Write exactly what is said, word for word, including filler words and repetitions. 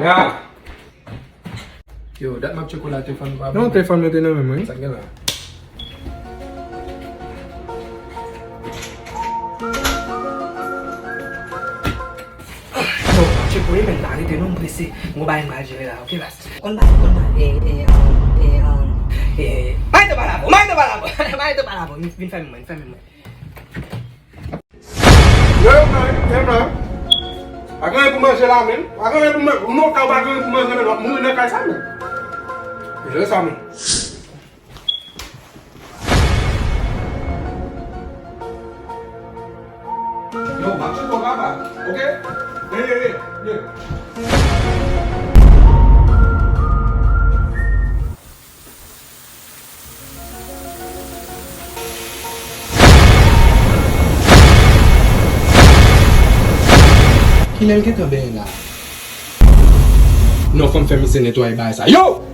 Ah! Yo, dat m ap tcheke w la, telefòn pa. Non, telefòn mwen te nan men mwen. Sa gen la? Yo, m ap tcheke w, men arete non, m prese. M gon bagay m pral jere la, oke, baz? Konn bagay, konn bagay. E, e, um, e, um, e, Maito pale avè w, Maito pale avè w, Maito pale avè w. Vin, vin fèmen mwen, vin fèmen mwen. Yo, yo, man, yo, man. Pa gen anyen pou manje la, menm. Pa gen anyen pou manje. Ou nan kay, pa gen anyen pou manje, menm. W ap mouri nan kay sa, menm. Jere sa, menm. Yo, m ap tcheke w, papa. Oke? Ye, ye, ye, ye. Kilè l gentan benyen la? Non, fò m fè misye netwaye bagay sa. Yo!